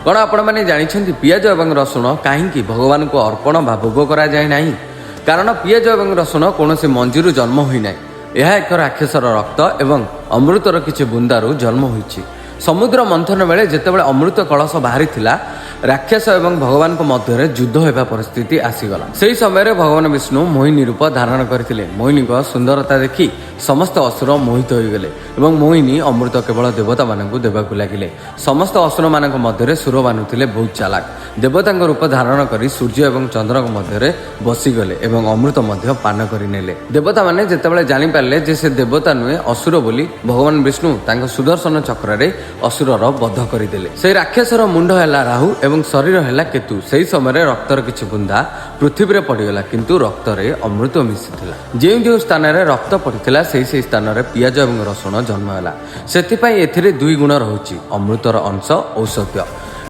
କ'ଣ ଆପଣମାନେ ଜାଣିଛନ୍ତି, ପିଆଜ ଏବଂ ରସୁଣ କାହିଁକି ଭଗବାନଙ୍କୁ ଅର୍ପଣ ବା ଭୋଗ କରାଯାଏ ନାହିଁ? କାରଣ ପିଆଜ ଏବଂ ରସୁଣ କୌଣସି ମଞ୍ଜିରୁ ଜନ୍ମ ହୋଇନାହିଁ। ଏହା ଏକ ରାକ୍ଷସର ରକ୍ତ ଏବଂ ଅମୃତର କିଛି ବୁନ୍ଦାରୁ ଜନ୍ମ ହୋଇଛି। ସମୁଦ୍ର ମନ୍ଥନ ବେଳେ ଯେତେବେଳେ ଅମୃତ କଳସ ବାହାରିଥିଲା, ରାକ୍ଷସ ଏବଂ ଭଗବାନଙ୍କ ମଧ୍ୟରେ ଯୁଦ୍ଧ ହେବା ପରିସ୍ଥିତି ଆସିଗଲା। ସେହି ସମୟରେ ଭଗବାନ ବିଷ୍ଣୁ ମୋହିନୀ ରୂପ ଧାରଣ କରିଥିଲେ। ମୋହିନୀଙ୍କ ସୁନ୍ଦରତା ଦେଖି ସମସ୍ତ ଅସୁର ମୋହିତ ହୋଇଗଲେ ଏବଂ ମୋହିନୀ ଅମୃତ କେବଳ ଦେବତାମାନଙ୍କୁ ଦେବାକୁ ଲାଗିଲେ। ସମସ୍ତ ଅସୁରମାନଙ୍କ ମଧ୍ୟରେ ସୁରଭାନୁ ଥିଲେ ବହୁତ ଚାଲାକ। ଦେବତାଙ୍କ ରୂପ ଧାରଣ କରି ସୂର୍ଯ୍ୟ ଏବଂ ଚନ୍ଦ୍ରଙ୍କ ମଧ୍ୟରେ ବସିଗଲେ ଏବଂ ଅମୃତ ମଧ୍ୟ ପାନ କରିନେଲେ। ଦେବତାମାନେ ଯେତେବେଳେ ଜାଣିପାରିଲେ ଯେ ସେ ଦେବତା ନୁହେଁ, ଅସୁର ବୋଲି, ଭଗବାନ ବିଷ୍ଣୁ ତାଙ୍କ ସୁଦର୍ଶନ ଚକ୍ରରେ ଅସୁରର ବଧ କରିଦେଲେ। ସେହି ରାକ୍ଷସର ମୁଣ୍ଡ ହେଲା ରାହୁ ଏବଂ ଶରୀର ହେଲା କେତୁ। ସେହି ସମୟରେ ରକ୍ତର କିଛି ବୁନ୍ଦା ପୃଥିବୀରେ ପଡ଼ିଗଲା, କିନ୍ତୁ ରକ୍ତରେ ଅମୃତ ମିଶିଥିଲା। ଯେଉଁ ଯେଉଁ ସ୍ଥାନରେ ରକ୍ତ ପଡ଼ିଥିଲା, ସେହି ସେହି ସ୍ଥାନରେ ପିଆଜ ଏବଂ ରସୁଣ ଜନ୍ମ ହେଲା। ସେଥିପାଇଁ ଏଥିରେ ଦୁଇ ଗୁଣ ରହୁଛି, ଅମୃତର ଅଂଶ, ଔଷଧୀୟ।